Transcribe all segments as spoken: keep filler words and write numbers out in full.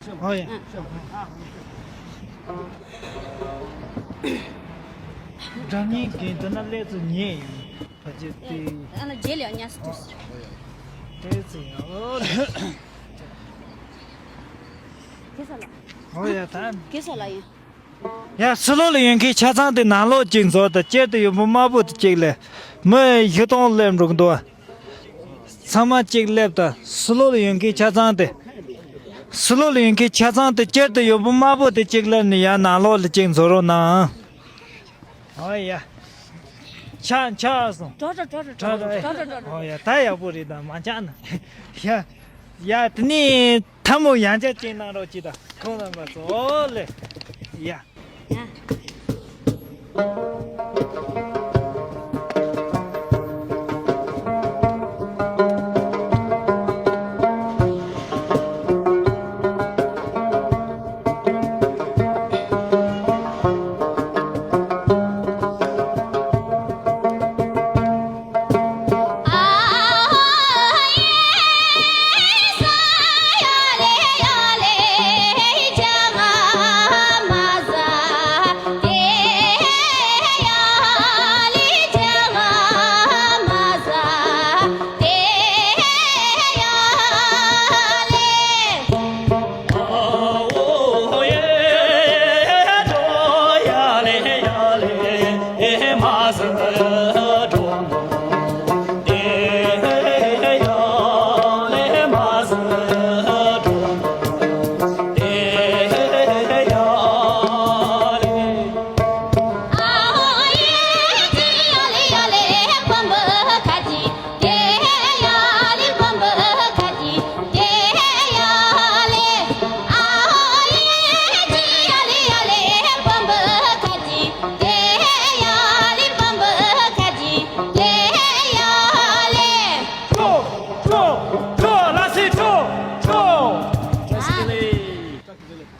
ཨོ་ཡ། སྒྲ་སྙན་གྱི་འདི་ན་སླེབས་ཚུལ་ཉན་ཡིན། ཕ་ཆེ་དེ། ཨ་ན་རྗེས་ལ་ཉལ་སུ་དུས། དེ་ཚེ་ཡ། ཨོ་ལེ། གེ་ས་ལ། ཨོ་ཡ་ད། གེ་ས་ལ་ཡིན། ཡ། ཕྱི་ལོགས་ལ་ཡོད་མཁན་ཆ་ཚང་དེ་ནང་ལོགས་གཅིག་འཛུལ་དང་། དཀྱིལ་དུ་ཡོད་པོ་དམར་པོ་དེ་གཅིག་སླེབས། མི་བཞི་སྟོང་སླེབས་འགྲོ་གི་འདུག་ཚང་མ་གཅིག་སླེབས་དང་། ཕྱི་ལོགས་ལ་ཡོད་མཁན་ཆ་ཚང་དེ། ཕྱི་ལོགས་ལ་ཡོད་མཁན་ཆ་ཚང་དེ་དཀྱིལ་དུ་ཡོད་པོ་དམར་པོ་དེ་གཅིག་སླེབས་ནས་ཡར་ནང་ལོགས་ལ་གཅིག་འཛུལ་རོགས་གནང་། ཨོ་ཡ། ཆ་ཆ་སོང་། གྲོགས་གྲོགས་གྲོགས་གྲོགས་གྲོགས་གྲོགས་གྲོགས། ཨོ་ཡ། ད་ཡག་པོ་རེད། ད་མ་ཆགས་ན། ཡ། ཡ། དེ་ནས་ཐལ་མོ་ཡང་བསྐྱར་ཅིག་གནང་རོགས་གྱིས་དང་། ཁོང་རྣམ་པ་ཚོ། ཨོ་ལེ། ཡ། ཡ།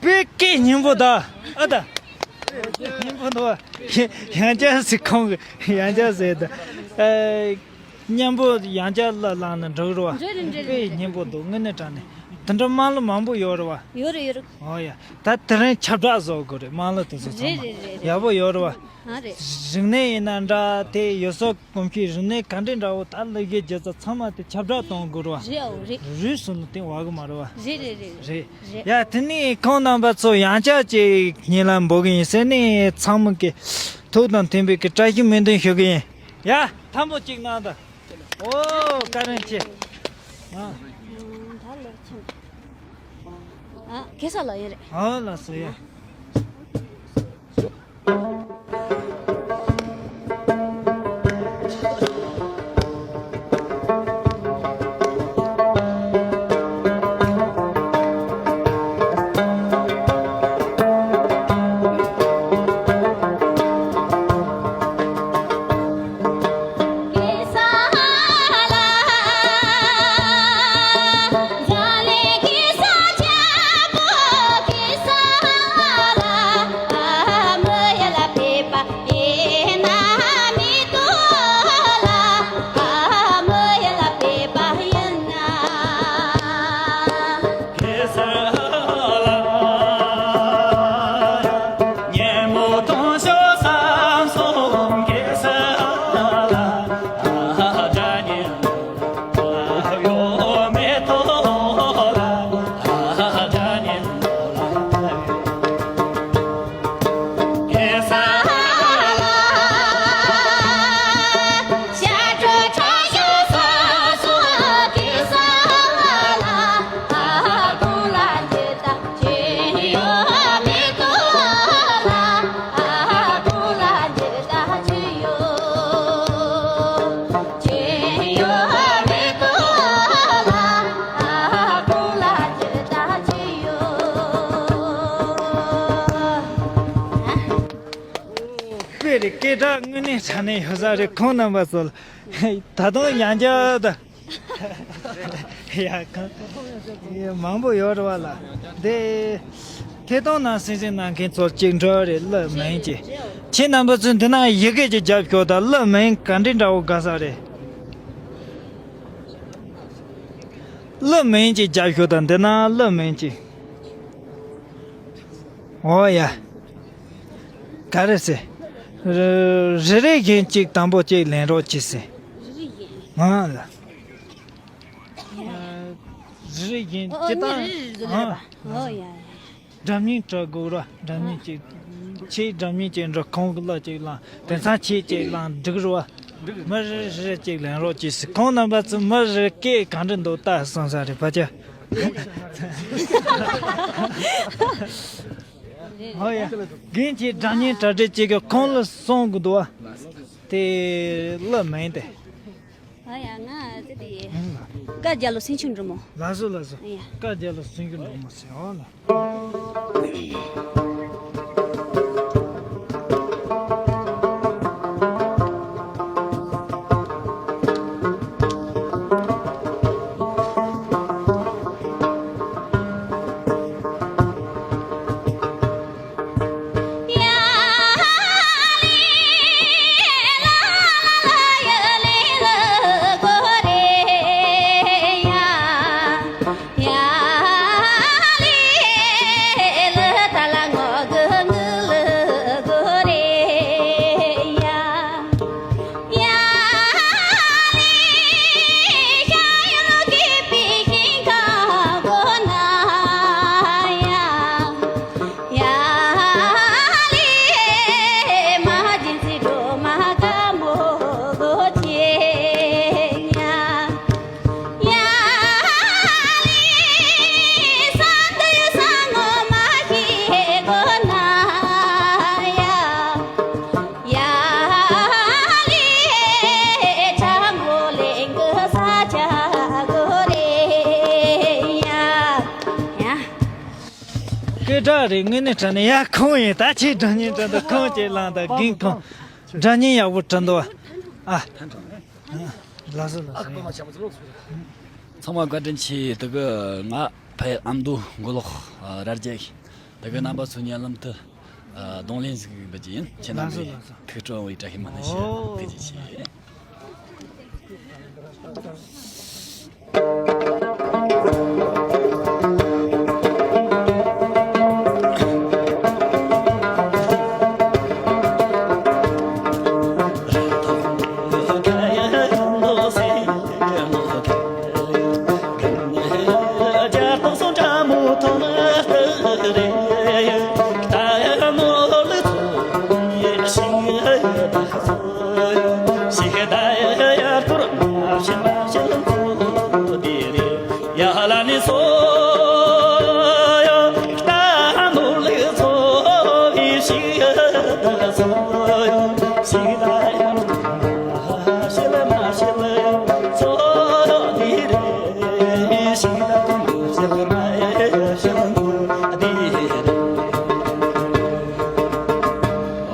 པའི་སྐད་སྙན་པོ་ད། ཨ་ད། སྙན་པོ་འདུག་ཡང་བསྐྱར་ཟེར། ཁོང་གིས་ཡང་བསྐྱར་ཟེར་ད། ཨེ། སྙན་པོ་ཡང་བསྐྱར་ལ་བླངས་ན་འགྲིག་རེད་བ། རེད་རེད་རེད། དཔེ་སྙན་པོ་འདུག་དངོས་གནས་དྲང་གནས། དེ་འདྲ་དམངས་གླུ་མང་པོ་ཡོད་རེད་བ། ཡོད་རེད་ཡོད་རེད། ཨོ་ཡ། ད་དེ་རིང་ཁྱབ་བསྒྲགས་བཟོ་དགོས་རེད། དམངས་གླུ་དེ་ཚོ་ཚང་མ། རེད་རེད་རེད་རེད། ཡག་པོ་ཡོད་རེད་བ། ཨ་རེད། རིག་གནས་ཡིན་ན་འདྲ། དེ་ཡུལ་སྲོལ་གོམས་གཤིས། རིག་གནས་ག་འདྲ་འདྲ་བོ། ད་གླུ་གཞས་སྒྱུ་རྩལ་ཚང་མ་དེ་ཁྱབ་བསྒྲགས་གཏོང་དགོས་རེད་བ། རེད་ཨོ་རེད། རུལ་སོང་ན་དེ་བ་གི་མ་རེད་བ། རེད་རེད་རེད། རེད། རེད། ཡ། དེ་ནས་ཁོང་རྣམ་པ་ཚོ་ཡང་བསྐྱར་ཅིག་སྙན་ལམ་འབོད་གི་ཡིན་ཟེར་ནས། ཚང་མ་གི་ཐུགས་དང་མཐུན་པའི་གི་བཀྲ་ཤིས་སྨོན་འདུན་ཞུ་གི་ཡིན། ཡ། ཐལ་མོ་གཅིག་གནང་དང་། ཨོ། བཀའ་དྲིན་ཆེ། ཨ། ད་ལོག་ཕྱིན། ཨ། གེ་ས་ལ་ཡིན་རེད། ཨོ། ལགས་སོ། ཡ། དཔེ་རེད། སྐད་གྲགས་དངོས་གནས་དྲང་གནས་ཡོད་ས་རེད། ཁོང་རྣམ་པ་ཚོ་ལ་ད་དུང་ཡང་བསྐྱར་དང་། ཡ། གང་། ཡ། མང་པོ་ཡོད་རེད་བ་ལ། དེ་ཐད་གཏོང་ནང་གསན་གཟིགས་གནང་མཁན་ཚོར་གཅིག་འདྲི་རེད། གླུ་མིང་ཅིག་ཁྱེད་རྣམ་པ་ཚོས་འདི་ན་ཡི་གེ་ཅིག་རྒྱབ་ཤོག་དང་། གླུ་མིང་ག་འདྲ་འདྲ་བོ་དགའ་ས་རེད། གླུ་མིང་ཅིག་རྒྱབ་ཤོག་དང་། འདི་ན་གླུ་མིང་ཅིག་ཨོ་ཡ། ག་རེ་ཟེར། རེ་རེ་བཞིན་གཅིག་དང་པོ་གཅིག་ལེན་རོགས་གྱིས་ཟེར། རེ་རེ་བཞིན། ང་ལ། ཡ། རེ་རེ་བཞིན་ཨོ་ཨོ་གཅིག་ངས་རེ་རེ་བཞིན་ལེན་པ། ཨ། ཨོ་ཡ་ཡ། སྒྲ་སྙན་གྲགས་དགོས་ར། སྒྲ་སྙན་གཅིག་ཁྱེད་སྒྲ་སྙན་གཅིག་འགྲོ། ཁོང་གི་གླུ་གཅིག་བླངས། དེང་སང་ཁྱེད་གཅིག་བླངས་འགྲིག་རུ་བ། མི་རེ་རེ་གཅིག་ལེན་རོགས་གྱིས་ཟེར། ཁོང་རྣམ་པ་ཚོ་མི་རེ་སྐད་གང་འདྲ་འདུག་ལྟ་སོང་ས་རེད་ཕ་ཅག་ཨོ་ཡ། རྒན་གྱིས་སྒྲ་སྙན་གྲགས་འདྲ་གཅིག་གི་ཁོང་གླུ་གསུང་གི་འདུག་བ། དེ་གླུ་མིང་དེ། ཨ་ཡ། ང་ཙི་དེ། ཨང་། སྐལ་རྒྱལ་ལོ་སེང་ཆེན་འབྲི་མོ། ལགས་སོ་ལགས་སོ། ཨ་ཡ། སྐལ་རྒྱལ་ལོ་སེང་ཆེན་འབྲི་མོ་ཟེར་ཨོ་ལ། སྐད་གྲགས་རེད། དངོས་གནས་དྲང་གནས་ཡ། ཁོང་ཡིན། ད་ཁྱེད་སྒྲ་སྙན་དྲང་འདུག་ཁོང་ཅིག་བླངས་དང་། རྒན་ཁོང་སྒྲ་སྙན་ཡག་པོ་དྲང་འདུག་ཨ། ལགས་སོ་ལགས་སོ། ཚང་མ་བཀའ་དྲིན་ཆེ། དེ་གི་ང་ཕ་ཡུལ་ཨ་མདོ་མགོ་ལོག་རྭ་རྒྱ་ཡིན། དེ་གི་རྣམ་པ་ཚོ་ཉེ་ལམ་དུ་རྡུང་ལེན་ཟིག་འབུལ་གྱི་ཡིན། ཁྱེད་རྣམ་པས་ཐུགས་སྤྲོ་བའི་བཀྲ་ཤིས་སྨོན་ལམ་ཞུ། ཐུགས་རྗེ་ཆེ།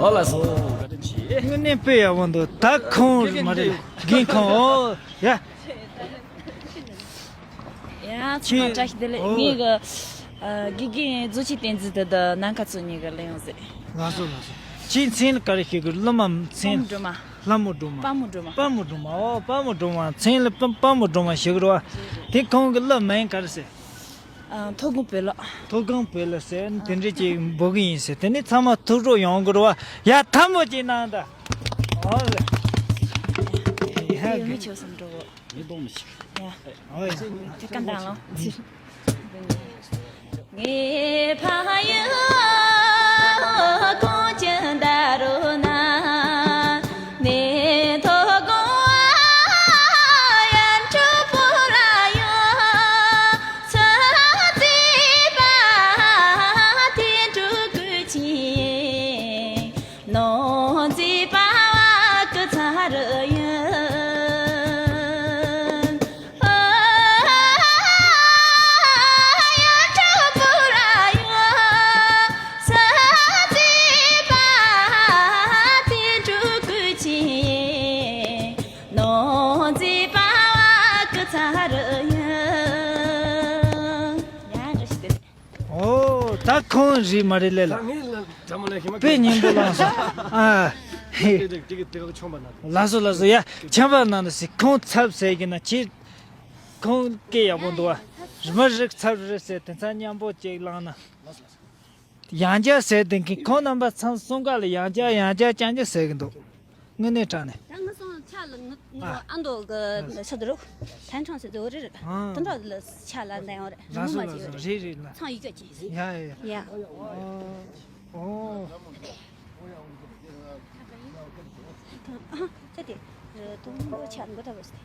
ཨོ་ལགས་སོ། དངོས་གནས་དཔེ་ཡག་པོ་འདུག་ད་ཁོང་མ་རེད། རྒན་ཁོང་། ཨོ་ཡ། ཡ། ཚང་མ་བཀྲ་ཤིས་བདེ་ལེགས། ཨོ། ངའི་གི་ཨ་དགེ་རྒན་རྫོགས་ཆེན་བསྟན་འཛིན་དེ་དང་ནམ་མཁའ་ཚོ་གཉིས་ཀ་ལེན་ཡོང་ཟེར། ལགས་སོ་ལགས་སོ། ཁྱེད་མཚན་ལ་ག་རེ་ཞུ་གི། ཀླུ་མ་མཚན། ལྷ་མོ་སྒྲོལ་མ། ལྷ་མོ་སྒྲོལ་མ། དཔལ་མོ་སྒྲོལ་མ། དཔལ་མོ་སྒྲོལ་མ། ཨོ། དཔལ་མོ་སྒྲོལ་མ། མཚན་ལ་དཔལ་དཔལ་མོ་སྒྲོལ་མ་ཞུ་གི་རེད་བ། དེ་ཁོང་གི་གླུ་མིང་ག་རེ་ཟེར། ཨ། མཐོ་སྒང་བོད་ལོ། མཐོ་སྒང་བོད་ལོ་ཟེར་དེ་འདྲ་ཅིག་འབོད་གི་ཡིན་ཟེར། དེ་ནས་ཚང་མ་ཐུགས་སྤྲོ་ཡོང་གི་རེད་བ། ཡ། ཐལ་མོ་ཅིག་གནང་དང་། ཨོ་ལེ། ཡ། ཡོད་མི་ཆོག་བསམ་འགྲོ་གོ། ཡ། ཨོ་ཡ། དེ་ག་འདང་ལོ། ཨོ། ད་ཁོང་རེད་མ་རེད་ལས་ལ། དཔེ་སྙན་པོ་བླངས་སོང་། ཨ། ལགས་སོ་ལགས་སོ། ཡ། ཆམ་པ་གནང་ན་ཟེར། ཁོང་ཚབ་ཟེར་གི་ན་ཁྱེད། ཁོང་སྐད་ཡག་པོ་འདུག་བ། མི་རིགས་ཚབ་རེད་ཟེར། དེ་ཚ་མཉམ་པོ་ཅིག་བླངས་ན། ཡང་བསྐྱར་ཟེར་དེ་མཁན་ཁོང་རྣམ་པ་ཚང་གསུམ་ཀ་ལ་ཡང་བསྐྱར་ཡང་བསྐྱར་ཅང་ཅང་ཟེར་གི་འདུག་དངོས་གནས་དྲང་གནས། ད་ང་སོང་ཆ་ལ་ང་ང་ཨ། ཨ་མདོ་གི་ས་དེ་རུ་ཐན་ཁྲང་ཟེར་དེ་འོ་རེད་རེད། ཨ། དེ་འདྲ་ལ་ཆ་ལ་འདི་ཡང་རེད། རང་སོ་རང་སོ་རེད་རེད་རེད་ལ། ཚང་ཡིག་སྐྱོ་ཅིག་ཟིན། ཡ་ཡ་ཡ། ཡ། ཨོ། ཨོ། ཨ་ཅི་དེ་དུང་མོ་ཆ་མགོ་ད་བས་ཏེ།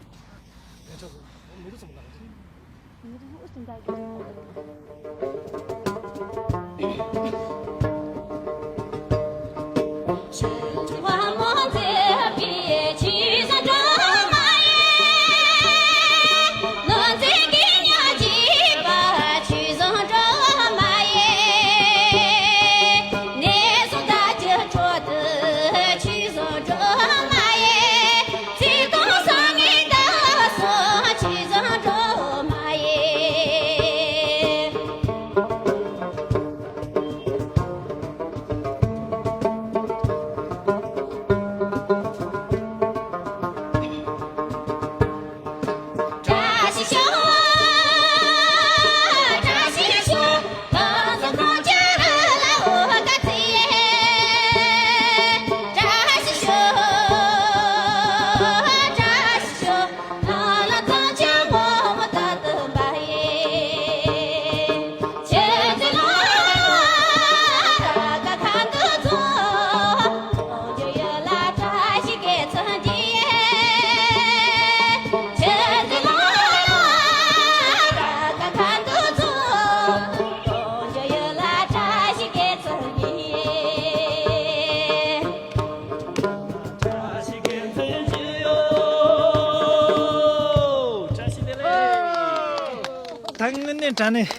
ད་དངོས་གནས་དྲང་གནས་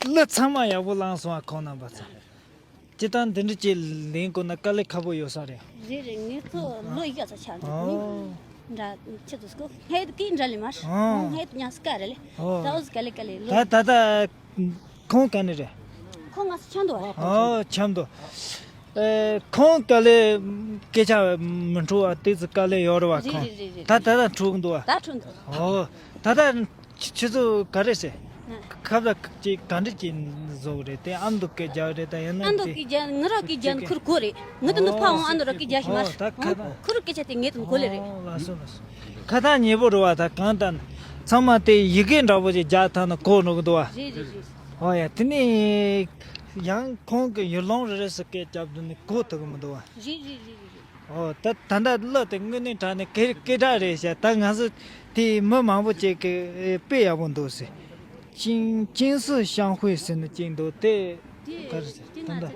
གླུ་ཚང་མ་ཡག་པོ་བླངས་སོང་བ། ཁོང་རྣམ་པ་ཚོ་སྤྱིར་བཏང་འདི་འདྲ་ཅིག་ལེན་དགོས་ན་དཀའ་ལས་ཁག་པོ་ཡོད་ས་རེད། རེད་རེད། ངས་ཚོ་ལོ་ཡག་ཚོ་ཆགས་འདུག་ཨོ། འདྲ་ཁྱེད་ཚོ་སྐུ་ཧེད་ཀི་འདྲ་ལས་མར་ཨོ། ཧེད་ཉག་སྐ་རེད་ལེ། ཨོ། ད་འོ་དཀའ་ལས་དཀའ་ལས་ལོ། ད་ད་ད། ཁོང་ག་ནས་རེད། ཁོང་ང་ཚོ་ཆབ་མདོ་བ་རེད། ཨོ་ཆབ་མདོ། ཨེ་ཁོང་ག་ལས་སྐད་ཆ་མི་འཕྲོ་བ་དེ་ཚོ་དཀའ་ལས་ཡོད་རེད་བ། རེད་ཁོང་རེད་རེད་རེད། ད་ད་ད་འཕྲོ་གི་འདུག་བ། ད་འཕྲོ་འདུག་ཨོ་ད་ད་ཁྱེད་ཚོ་ག་རེ་ཟེར། ཁབ་ལ་ཅིག་ག་འདྲ་ཅིག་བཟོ་གི་རེད། དེ་ཨ་མདོ་སྐད་རྒྱག་གི་རེད། ད་ཡང་ན་ཨ་མདོ་དེ་སྐད་རྒྱག་ང་རང་སྐད་རྒྱག་ཁུར་གོ་རེད། ང་དེ་ནི་ཕ་འོང་ཨ་མདོ་ར་སྐད་རྒྱག་ཞིག་མ་ཨོ་ད་ཁ་ད་ཁུར་སྐད་ཆ་དེ་ངས་དེ་གོ་ལེ་རེད། ཨོ་ལགས་སོ་ལགས་སོ། ཁ་ཐག་ཉེ་པོ་རེད་བ། ད་གང་ལྟར་ཚང་མ་དེ་ཡི་གེ་འདྲ་པོ་ཅིག་རྒྱག་ཐང་ན་གོ་འགྲོ་གི་འདུག་བ། རེད་རེད་རེད། ཨོ་ཡ་དེ་ནས་ཡང་ཁོང་གི་ཡུལ་ལུང་རེ་རེ་སུ་སྐད་རྒྱབ་དུས་ནི་གོ་ཐུབ་གི་མི་འདུག་བ། རེད་རེད་རེད་རེད། ཨོ་ད་ད་ལྟ་གླུ་དེ་དངོས་གནས་དྲང་གནས་སྐད་སྐད་གྲགས་རེད་ཤག་ད་ང་ཚོ་དེ་མི་མང་པོ་ཅིག་གི་དཔེ་ཡག་པོ་འདུག་ཟེར། ཅིང་ཅིང་སི་ཤང་ཧུའེ་ཟེར་ནི་ཅིག་འདུག་དེ་ག་རེ་ཟེར་ད་ལྟ།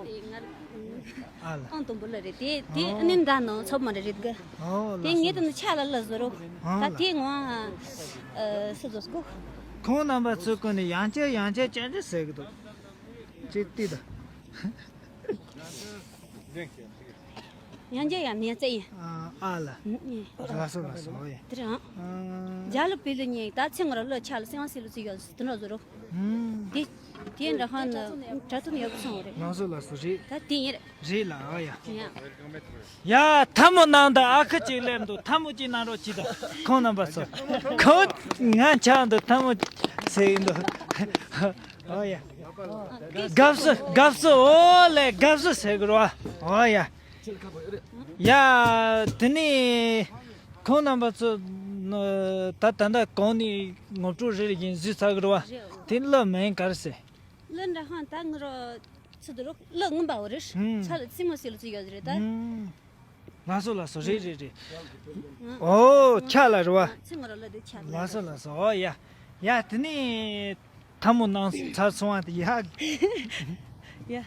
ཨ་ལ། ཨང་དང་པོ་ལ་རེད་དེ། དེ་ཨ་ནི་འདྲ་ནང་ཚོབ་མ་རེད་རེད་གི། ཨོ་དེ་ངེད་དུ་ནི་ཆ་ལ་ལ་བཟོ་རོགས། ཨོ་ད་ལ། དེ་ངོ་ཨ་སུ་བཟོ་སྐོ། ཁོང་རྣམ་པ་ཚོའི་སྐོར་ནས་ཡང་བསྐྱར་ཡང་བསྐྱར་བསྐྱར་བསྐྱར་ཟེར་གི་འདུག་ཅེས་བལྟས་ད། ཡང་བསྐྱར་ཡང་ནས་བཙལ་ཡིན། ཨ་ཨ་ལ། ལགས་སོ་ལགས་སོ། ཨོ་ཡ། དེ་རང་། ཨ། རྒྱ་ལ་བེ་ལི་ཉེ་ད་ཚེ་ངོ་ར་ལོ་ཆ་ལ་སེང་སེ་ལོ་ཚིག་ཡོད་དེ་འདྲ་བཟོ་རོགས། ཨུམ། དེ་དེ་འདྲ་ཧ་ན་དྲ་ཐུན་ཡག་པོ་སོང་བ་རེད། ལགས་སོ་ལགས་སོ་རེད། ད་དེ་ཡིན་རེད། རེད་ལ་ཨོ་ཡ། ཡ། ཡ་ཐལ་མོ་གནང་དང་ཨ་ཁུ་གཅིག་སླེབས་འདུག་ཐལ་མོ་གཅིག་གནང་རོགས་གྱིས་དང་ཁོང་རྣམ་པ་ཚོ། ཁོ་ང་ཆགས་འདུག་ཐལ་མོ་ཟེར་གྱི་འདུག་ཨོ་ཡ། དགའ་བསུ་དགའ་བསུ་ཨོ་ལེ་དགའ་བསུ་ཟེར་གི་རེད་བ། ཨོ་ཡ། ཡ། དེ་ནས་ཁོང་རྣམ་པ་ཚོ་ད་ད་ལྟ་གོང་ནས་ངོ་སྤྲོད་རེ་རེ་བཞིན་བཟོས་ཚར་གི་རེད་བ། དེ་གླུ་མིང་ག་རེ་ཟེར། གླུ་འདྲ་ཧང་ད་ང་རོ་ཚུ་དུ་རོ་གླུ་ངུ་འབའ་བོ་རེད། ཧུམ། ཚ་ལ་ཚི་མོ་སི་ལ་ཚུ་ཡོད་རེད་ད། ཧུམ། ལགས་སོ་ལགས་སོ་རེད་རེད་རེད། ཨོ་ཆ་ལ་རེད་བ། ཚི་ང་རོ་གླུ་དེ་ཆ་ལ། ལགས་སོ་ལགས་སོ། ཨོ་ཡ། ཡ་དེ་ནས་ཐལ་མོ་གནང་ཚར་སོང་བ་དེ་ཡ། ཡ།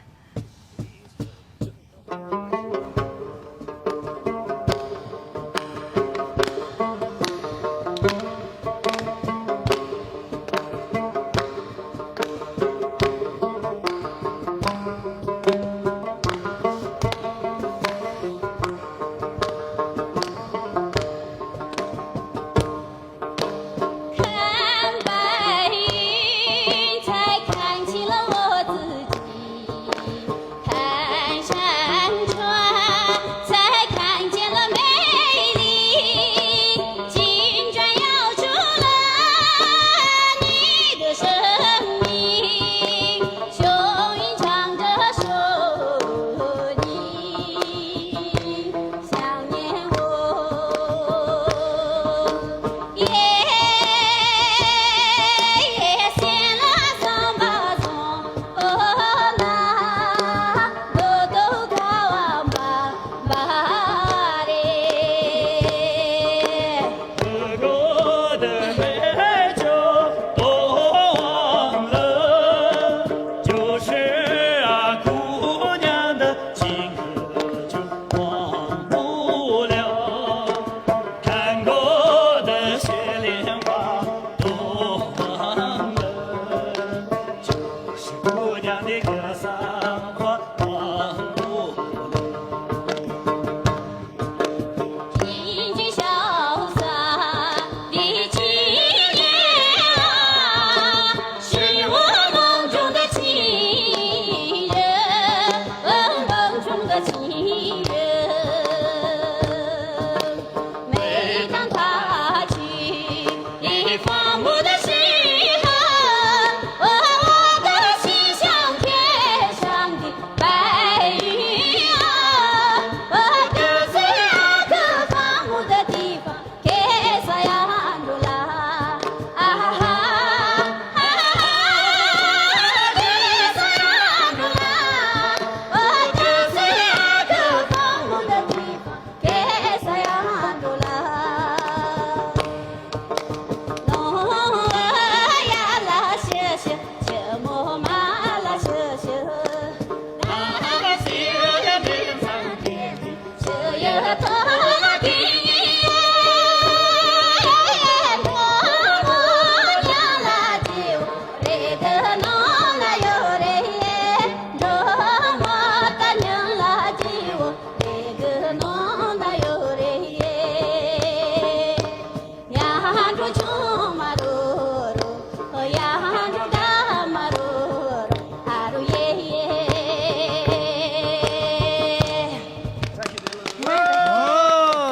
ཨོ།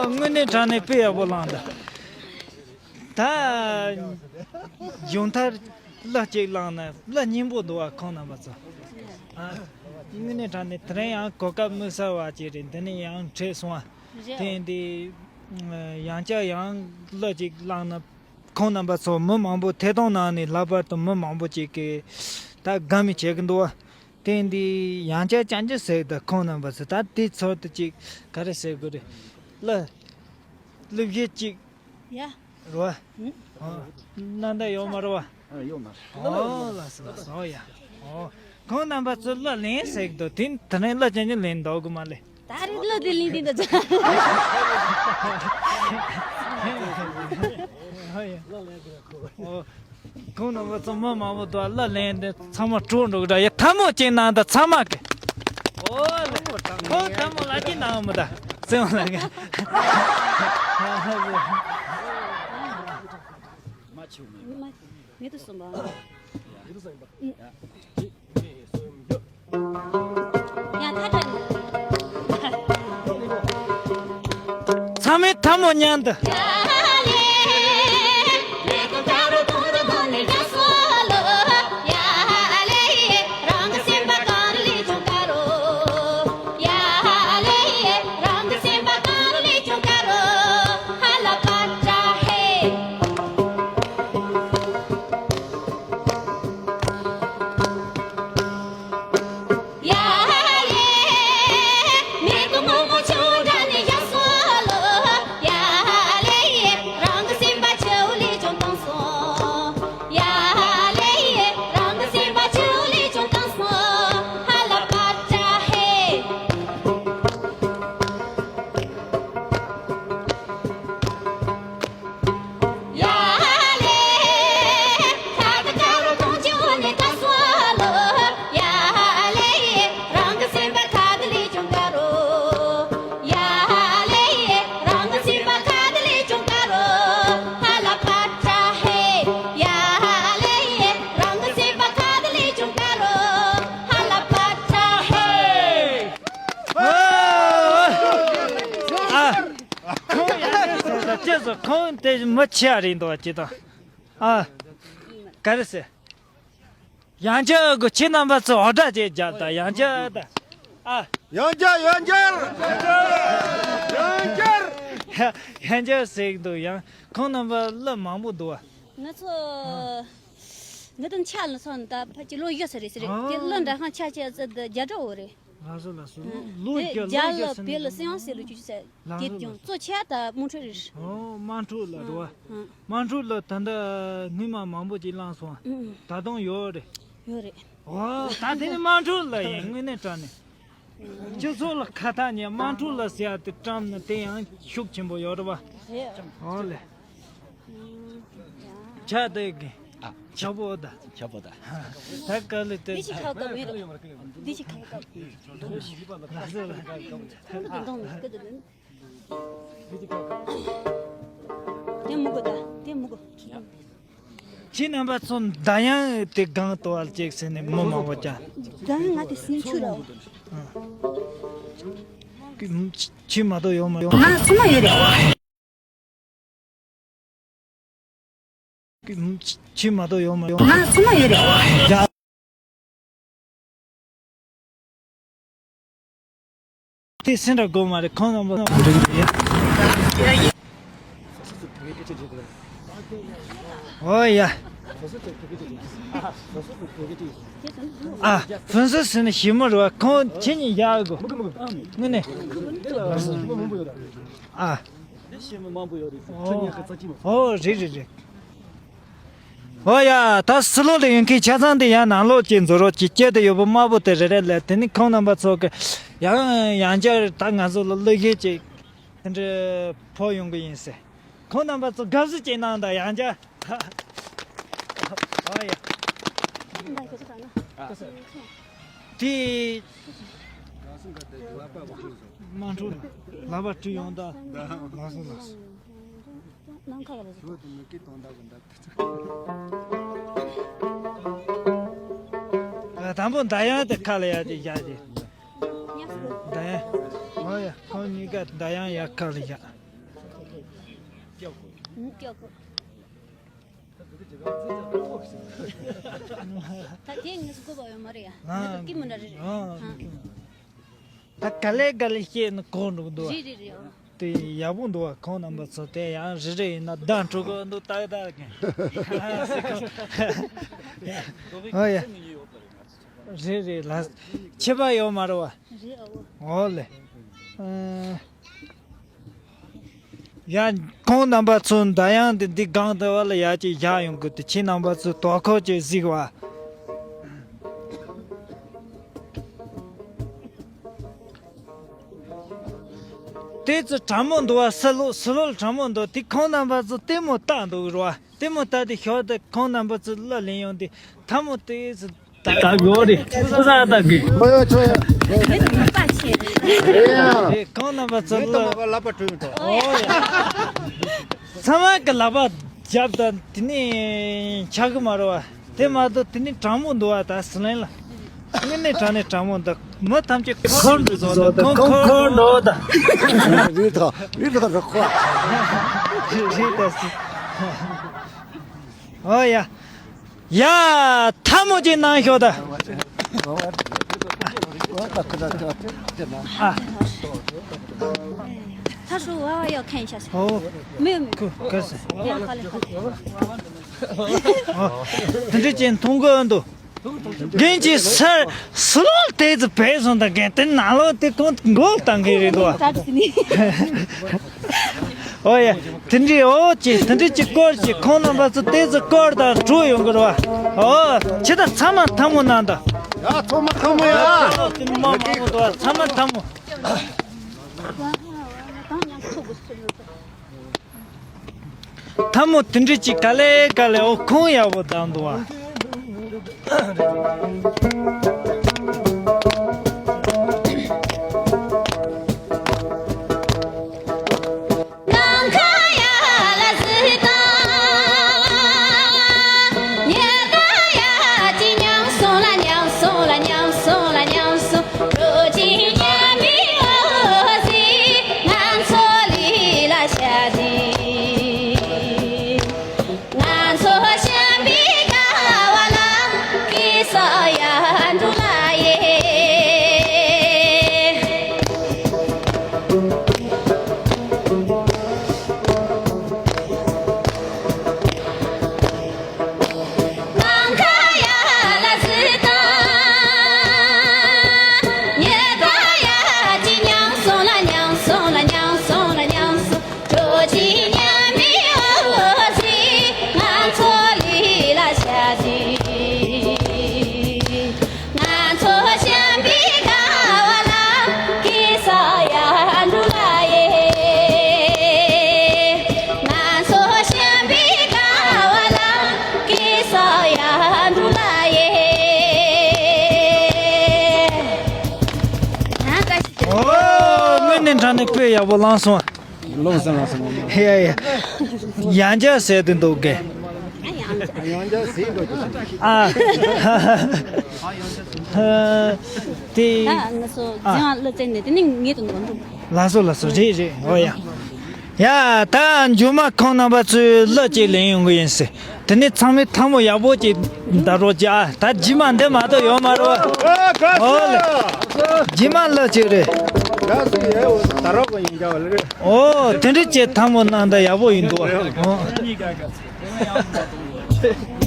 དངོས་གནས་དྲང་གནས་དཔེ་ཡག་པོ་བླངས་འདུག་ད་མཇུག་མཐར་གླུ་གཅིག་བླངས་ན་གླུ་སྙན་པོ་འདུག་བ། ཁོང་རྣམ་པ་ཚོ། ཨ། དངོས་གནས་དྲང་གནས་དེ་རིང་ཡང་གོ་སྐབས་མི་གསར་བ་ཅིག་རེད། འདི་ནས་ཡང་འཕྲད་སོང་བ། རེད། དེ་འདི་ཡང་བསྐྱར་ཡང་གླུ་གཅིག་བླངས་ན། ཁོང་རྣམ་པ་ཚོ་མི་མང་པོ་ཐད་གཏོང་ནང་ནས་ལྷག་པར་དུ་མི་མང་པོ་ཅིག་གིས་ད་དགའ་མོས་བྱེད་ཀྱི་འདུག་བ། དེ་འདི་ཡང་བསྐྱར་བསྐྱར་བསྐྱར་ཟེར་ད་ཁོང་རྣམ་པ་ཚོ་ད་དེ་ཚོར་དུ་ཅིག་ག་རེ་ཟེར་དགོས་རེད། གླུ་གླུ་གཞས་ཅིག་ཡ། རོ། ཨ། ནང་ད་ཡོད་མ་རེད་བ། ཨ། ཡོད་མ་རེད། ཨོ། ལགས་སོ་ལགས་སོ། ཨོ་ཡ། ཨོ། ཁོང་རྣམ་པ་ཚོ་གླུ་ལེན་ཟེར་གི་འདུག་དེ་དེ་ནས་གླུ་ཅན་ཅན་ལེན་འདུག་གི་མ་ལེ། ད་རེས་གླུ་དེ་ལེན་དེ་འདུག་ཨོ་ཡ། ཨོ། ཁོང་རྣམ་པ་ཚོ་མི་མང་པོ་འདུག་གླུ་ལེན་དེ་ཚང་མ་བྲོས་འགྲོ་གི་འདྲ། ཡ། ཐལ་མོ་གཅིག་གནང་དང་ཚང་མ་གི། ཨོ་ལེ། ཁོང་ཐལ་མོ་ལ་གཅིག་གནང་མི་ད། སེམས་ལ་གི། མ་ཆུ་མེད། མེད་དུ་སོང་བ། ཡང་ཐ་དྲན། ཚང་མས་ཐལ་མོ་མཉམ་དུ། ཨ། ཁོང་ཡང་ཟེར་ད་ཅེས་སོ། ཁོང་དེ་མི་ཆེ་བ་རེད་འདུག་ཅེས་དང་། ཨ། ག་རེ་ཟེར། ཡང་བསྐྱར་གོ། ཁྱེད་རྣམ་པ་ཚོ་ཨོ་སྒྲ་ཅིག་རྒྱག་དང་། ཡང་བསྐྱར་དང་། ཨ། ཡང་བསྐྱར། ཡང་བསྐྱར། ཡང་བསྐྱར། ཡང་བསྐྱར་ཟེར་གི་འདུག་ཡང་ཁོང་རྣམ་པ་གླུ་མང་པོ་འདུག་བ། ང་ཚོ་ང་དང་ཆ་ལ་སོང་ད་ཕལ་ཆེར་ལོ་ཡོད་ས་རེད་ཟེར་རེད། དེ་གླུ་འདྲ་ཁང་ཆ་ཆ་ཙི་ད་བརྒྱ་ཕྲག་འོ་རེད། ལགས་སོ་ལགས་སོ། ལོ་བརྒྱ། ལོ་བརྒྱ་ལ་བེ་ལ་སེང་སེ་ལོ་བཅུ་ཅུ་ཟེར། ལགས་སོ་ལགས་སོ། གཙོ་ཆེ་ད་དམངས་ཁྲོད་རེད། ཨོ། དམངས་ཁྲོད་ལ་འགྲོ་བ། དམངས་ཁྲོད་ལ་ད་ལྟ་སྔོན་མ་མང་པོ་ཅིག་བླངས་སོང་། ད་དུང་ཡོད་རེད། ཡོད་རེད། ཨོ། ད་དེ་ནི་དམངས་ཁྲོད་ལ་ཡིན། དངོས་གནས་དྲང་གནས། སྤྱི་ཚོགས་ལ་ཁ་ཐག་ཉེ། དམངས་ཁྲོད་ལ་ཟེར་ཡ་དེ་བཀྲམ་ན་དེ་ཡང་ཤུགས་ཆེན་པོ་ཡོད་རེད་བ། རེད། ཨོ་ལེ། ཆ་དེ་གི། ཨ། ཆག་པོ་ད། ཆག་པོ་ད། ད་ག་ལེ་དེ། འདི་ཞིག་ཁ་བཀབ་མེད་རེད། འདི་ཞིག་ཁ་བཀབ། ལགས་སོ། ལགས་སོ། འདི་འདོང་མི་སྐད་དུ། དེ་མི་དགོས་ད། དེ་མི་དགོས། ཁྱེད་རྣམ་པ་ཚོ་མདའ་ཡང་དེ་སྒང་དུ་བ་ཅིག་ཟེར་ནས་མི་མང་པོ་ཀྱང་། མདའ་ཡང་ང་དེ་སེམས་ཆུ་ར། ཁྱེད་མ་གཏོགས་ཡོད་མ་ཡོད། ང་སུ་མ་ཡོད་རེད། ཁྱེད་མ་གཏོགས་ཡོད་མ་ཡོད། ང་སུ་མ་ཡོད་རེད། དེ་སེམས་ར་དགོས་མ་རེད། ཁོང་རྣམ་པ་འགྲིག་གི་ཡོད། ཨོ་ཡ། ཨ། ཕུན་སུམ་ཟེར་ནི་ཞི་མོ་རེད་བ། ཁོང་ཁྱེད་གཉིས་ཡག་གོ། དངོས་གནས། ཨ། ཨོ། ཨོ་རེད་རེད་རེད། ཨོ་ཡ། ད་ཕྱི་ལོགས་ལ་ཡོད་མཁན་ཆ་ཚང་དེ་ཡང་ནང་ལོགས་ཀྱི་འཛུལ་རོགས་ཀྱི་སྐྱེ་དེ་ཡོད་པ་དམར་པོ་དེ་རེ་རེ་ལས། དེ་ནི་ཁོང་རྣམ་པ་ཚོ་གི་ཡང་ཡང་བསྐྱར་ད་ང་ཚོ་ལ་གླུ་གཞས་ཅིག་དེ་འདྲ་ཕོག་ཡོང་གི་ཡིན་ཟེར། ཁོང་རྣམ་པ་ཚོ་དགའ་བསུ་ཅིག་གནང་དང་ཡང་བསྐྱར། ཨོ་ཡ། དེ། མ་འགྲོ་ལ། ལག་པ་བཀྲུས་ཡོང་ད། ལགས་སོ་ལགས་སོ། ནམ་མཁའ་ཡ་ལ་ཟེར། ཨ། དང་པོ་མདའ་ཡང་དེ་ཁ་ལ་ཡ་དེ་བཞག་དེ། མདའ་ཡང་། ཨོ་ཡ། ཁོང་གཉིས་ཀ་མདའ་ཡང་ཡ་ཁ་ལ་བཞག། ད་དེ་ངས་སུ་གོ་བ་ཡོད་མ་རེད་ཡ། ང་ཚོ་སྐྱིད་མོ་འདྲ་རེད། ཨ། ད་ག་ལེ་ག་ལེ་བཤད་ན་གོ་འགྲོ་གི་འདུག་བ། རེད་རེད་རེད། ཨོ། དེ་ཡག་པོ་འདུག་བ། ཁོང་རྣམ་པ་ཚོ་དེ་ཡང་རེ་རེ་ཡིན་ན་བདག་འགྲོ་གི་འདུག་ཏག་ཏག་གི། ཨོ་ཡ། རེད་རེད་ལ། ཁྱད་པར་ཡོད་མ་རེད་བ། རེད་ཨོ། ཨོ་ལེ། ཨ། ཡ། ཁོང་རྣམ་པ་ཚོ་མདའ་ཡང་འདི་འདི་སྒང་དེ་བ་ལ་ཡ་ཅིག་བཞག་ཡོང་གི་འདུག་ཁྱེད་རྣམ་པ་ཚོ་དོ་ཁུར་ཅིག་གཟིགས་བ། དེ་ཚོ་གྲང་མོ་འདུག་བ། ཕྱི་ལོགས་ཕྱི་ལོགས་གྲང་མོ་འདུག་དེ་ཁོང་རྣམ་པ་ཚོ་ལྟད་མོ་ལྟ་འདུག་རོ། ལྟད་མོ་ལྟ་དེ་ཞོར་དུ་ཁོང་རྣམ་པ་ཚོ་གླུ་ལེན་ཡོང་དེ་ཐལ་མོ་དེ་ཚོ། ད་གོ་རེད། ཁོ་ས་ད་གི། ཨོ་ཡ་ཆོ་ཡ། ཨེ་ཡ། ཨེ། ཁོང་རྣམ་པ་ཚོ་མི་ལ། ལྟད་མོ་བ་ལབ་པ་གྲོལ་འགྲོ། ཨོ་ཡ། ཚང་མ་གི་ལག་པ་རྒྱབ་དང་དེ་ནས་ཆག་གི་མ་རེད་བ། དེ་མ་གཏོགས་དེ་ནས་གྲང་མོ་འདུག་བ། ད་ཟི་ལིང་ལ་དངོས་གནས་དྲང་གནས་གྲང་མོ་འདུག་མི་ཐམས་ཅད་འཁོར་འགྲོ་ཟོ་འདུག་ཁོང་འཁོར་འགྲོ་ད། རི་ཐོག་རི་ཐོག་རི་ཁོ། རི་ཐོག་སི། ཨོ་ཡ། ཡ། ཐལ་མོ་ཅིག་གནང་ཤོག་ད། ཨ། 他说我要看一下。 ཨོ། 没有没有。 ཁུ་ཁ་སི། 要好了好了。 ཨོ། དེ་འདྲ་ཅན་མཐོང་གི་འདུག་རྒན་གྱིས་སར་སུ་ལོག་དེ་ཚོ་བས་སོང་ད། རྒན་དེ་ནང་ལོགས་དེ་ཁོང་མགོ་བཏང་གི་རེད་འདུག་ཨོ་ཡ། དེ་འདྲའི་ཨོ་ཅེ་དེ་འདྲའི་ཅིག་སྐོར་ཅིག་ཁོང་རྣམ་པ་ཚོ་དེ་ཚོ་སྐོར་དང་གྲོས་ཡོང་གི་རེད་བ། ཨོ་ཁྱེད་ད་ཚང་མ་ཐལ་མོ་གནང་ད། ཡ་ཚང་མ་ཐལ་མོ་ཡ། ཨོ་དེ་མ་མང་པོ་འདུག་ཚང་མ་ཐལ་མོ། ཐལ་མོ་དེ་འདྲ་ཅིག་ག་ལེ་ག་ལེ། ཨོ་ཁོང་ཡག་པོ་བཏང་འདུག་བ། ཨ་ནི་དཔེ་ཡག་པོ་བླངས་སོང་། ལོངས་སེམས་ལ་སོང་། ཡ་ཡ། ཡང་བསྐྱར་ཟེར་དུ་འདུག་གས། ཡང་བསྐྱར་ཟེར་འགྲོ་རྒྱུ་ཞིག་ཨ། དེ། ད་ང་ཚོ་ཨ། འཛིན་པ་ལ་བཙལ་ནས་དེ་ནི་ངེད་དུ་འགྲོ་འགྲོ། ལགས་སོ་ལགས་སོ། རེད་རེད། འོ་ཡ། ཡ། ད་མཇུག་མ་ཁོང་རྣམ་པ་ཚོས་གླུ་ཅིག་ལེན་ཡོང་གི་ཡིན་ཟེར། དེ་ནས་ཚང་མས་ཐལ་མོ་ཡག་པོ་ཅིག་བརྡབ་རོགས་གྱིས་ཨ། ད་རྗེས་མ་འདི་མ་གཏོགས་ཡོད་མ་རེད་བ། ཨོ་ལེ། རྗེས་མ་གླུ་ཅིག་རེད། ཨོ། དེ་འདྲ་བྱས་ཐལ་མོ་གནང་ད་ཡག་པོ་ཡིན་འདུག་ཨ། ཨོ། ཁྱེད་དཔེ་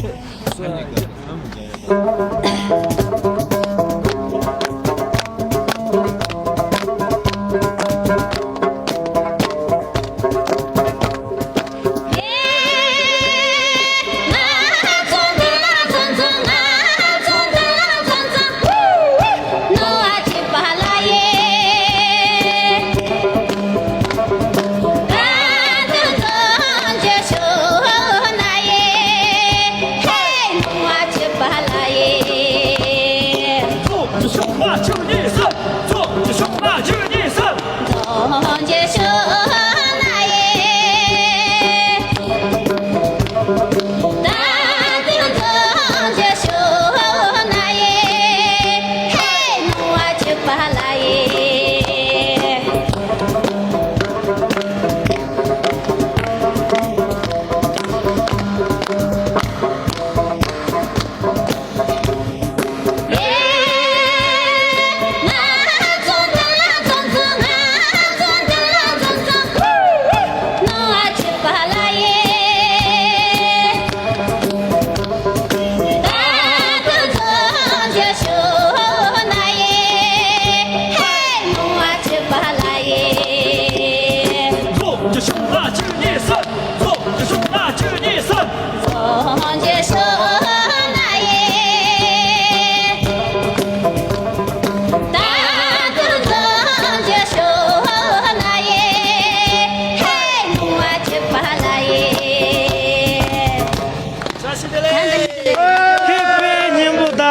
སྙན་པོ། ད་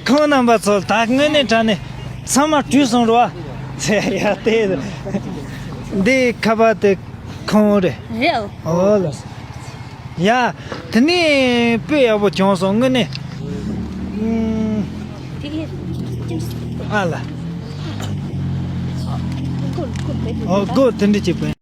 ཁོང་རྣམ་པ་ཚོ་ད་དངོས་གནས་དྲང་གནས་ཚང་མ་བྲོས་སོང་རོ། ཡ་དེ། འདི་ཁ་པར་དེ་ཁོང་རེད། རེད། ཨོ་ལ། ཡ། དེ་ནས་དཔེ་ཡག་པོ་བྱུང་སོང་དངོས་གནས། ཨ་ལ། ཨོ་སྒོ་དེ་འདྲ་བྱེད་པ།